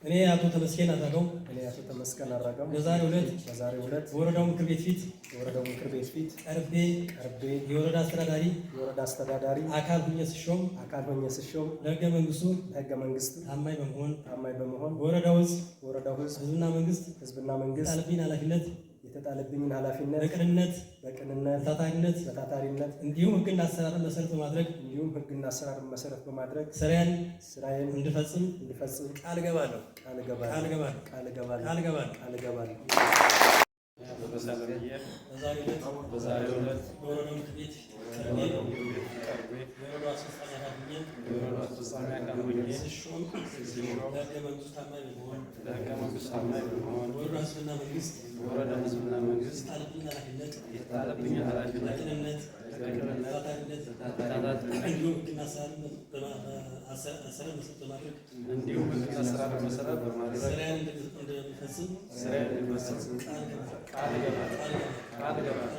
እኔ አቶ ተመስገን አራጋው እኔ አቶ ተመስገን አራጋው በዛሬው ዕለት በዛሬው ዕለት በወረዳው ምክር ቤት ፊት በወረዳው ምክር ቤት ፊት ቀርቤ ቀርቤ የወረዳ አስተዳዳሪ የወረዳ አስተዳዳሪ አካል ሁኜ ስሾም አካል ሆኜ ስሾም ለሕገ መንግስቱ ለሕገ መንግስቱ ታማኝ በመሆን ታማኝ በመሆን በወረዳው ሕዝብ በወረዳው ሕዝብ ሕዝብና መንግስት ሕዝብና መንግስት የተጣለብኝን ኃላፊነት የተጣለብኝን ኃላፊነት በቅንነት፣ በቅንነት፣ በታታሪነት በታታሪነት እንዲሁም ሕግና አሰራርን መሰረት በማድረግ እንዲሁም ሕግና አሰራርን መሰረት በማድረግ ስራዬን ስራዬን እንድፈጽም እንድፈጽም ቃል እገባለሁ። ቃል እገባለሁ። ቃል እገባለሁ። ቃል እገባለሁ። ቃል እገባለሁ። ቃል እገባለሁ። በዛሬው ዕለት በወረዳው ምክር ቤት ቀርቤ የወረዳው አስፈጻሚ አካል ሁኜ ስሾም ለሕገ መንግስቱ ታማኝ በመሆን ለሕገ መንግስቱ ታማኝ በመሆን በወረዳው ሕዝብና መንግስት በወረዳው ሕዝብና መንግስት የተጣለብኝን ኃላፊነት የተጣለብኝን ኃላፊነት በቅንነት፣ በቅንነት፣ በታታሪነት በታታሪነት እንዲሁም ሕግና አሰራርን መሰረት በማድረግ እንዲሁም ሕግና አሰራርን መሰረት በማድረግ ስራዬን እንደምፈጽም ስራዬን እንድፈጽም ቃል እገባለሁ። ቃል እገባለሁ። ቃል እገባለሁ። ቃል እገባለሁ።